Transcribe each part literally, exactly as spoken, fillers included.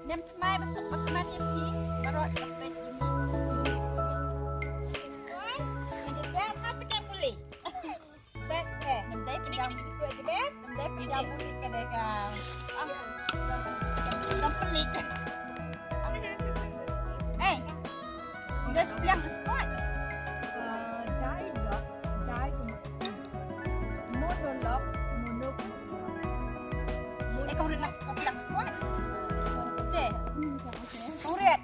Dem smai ba suk ba khmat ïa phi. Baroh suk peit ïa phi. Best friend. Nang dei pynjaw, nang dei pynjaw bulit ka dei ka. Ah. Nang pelik. Eh. Nang dei spliang ka squat. Ah, dai lok, dai monologue, monologue. Eh, kong rit lah, kong rit lah. Se. Kong rit.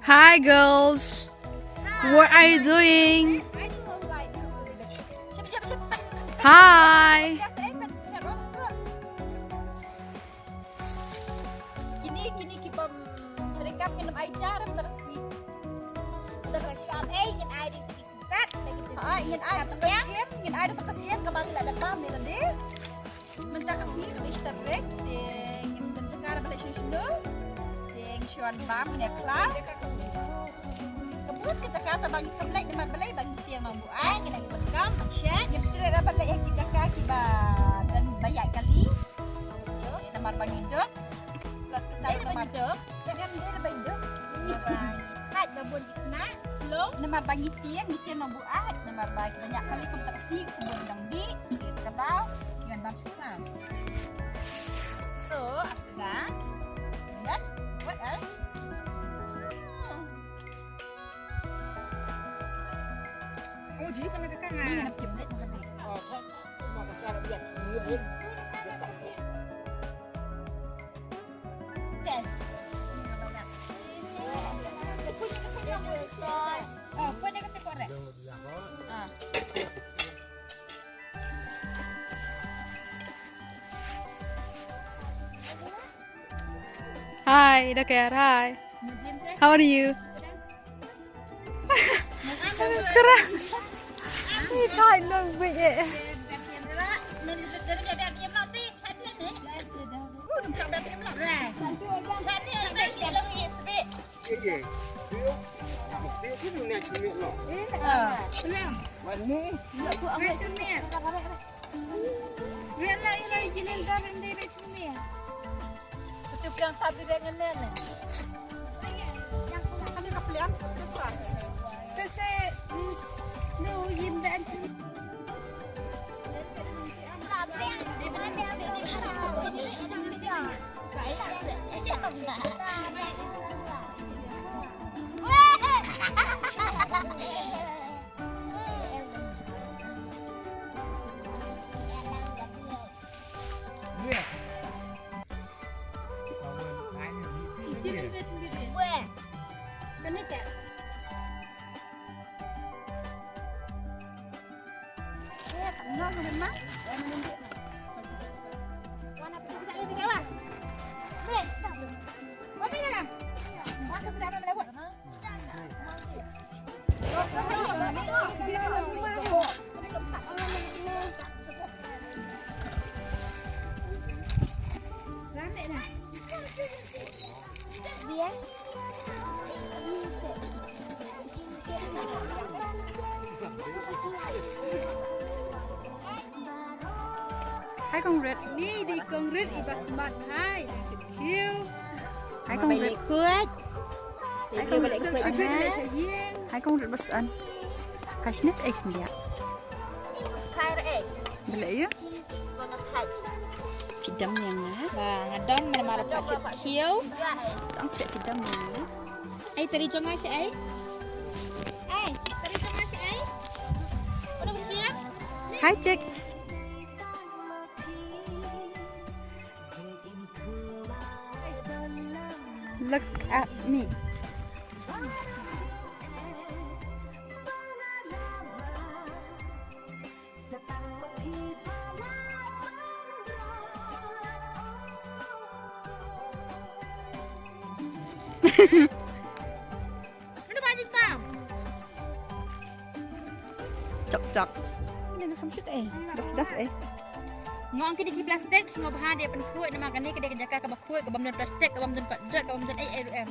Hi girls, what are you doing? Hi. Kini, kini ki bym treikam, ngin ym ai jar, ym da ka sngi. Ym da ka sngi. Ei, ngin ai da ka sngi. Zat, lagi tu. Ah, ngin ai da ka sngi, ngin ai da ka sngi, ka ba ngi la da bam ni lade. Mynta ka sngi ka dei shi tarik, te ngim don jaka ba leit shuh shuh. Te ngi shu wan bam ne khlaw. Ka bun ka jaka ta ba ngi khlem leit namar balei ba ngi tieng nongbuaid, ngi nang ïa bad kam, nang shet. Ngim treh ba leit ha ki jaka ki ba don ba ïaid kali. Namar ba ngi duk. Plus kata ba ngi duk. Jangan dia lebih duk. Bye bye. Hai, ba bun. Namar ba ngi tieng, ngi tieng nongbuaid, namar ba ki ba ñiah kali kum ta ka sngi, ka sngi ba dang dih, ka daw, ngi wan bam shuwa. So, after that, then what else? Oh, jujur kan ada kan? Ini nak kim dek makan dek. Hi, Dokar, hi. How are you? Kra. Ni thai nang bik eh. Hai Kong Rit. Ni dei Kong Rit iba smat hai. Thank you. Hai Kong Rit. Hai Kong Rit. Hai Kong Rit bas an. Hai snes eh ndia. Hai re eh. Bele ya. Pidam yang na. Ba ngadam mana mara pa chit khiu. Tang se pidam yang na. Ai tari jong ai se ai. Ai tari jong ai se ai. Udah siap. Hai cek. Look at me. Chok chok. Ina nga kham shut eh. Das das eh. Nga ong kine ki plastik sngewbha de pynkhuid namar kane ka dei ka jaka kaba khuid kaba ym don plastik kaba ym don kot dot kaba ym don ei ei ruh em.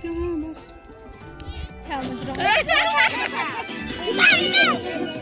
Too much. Tell me wrong.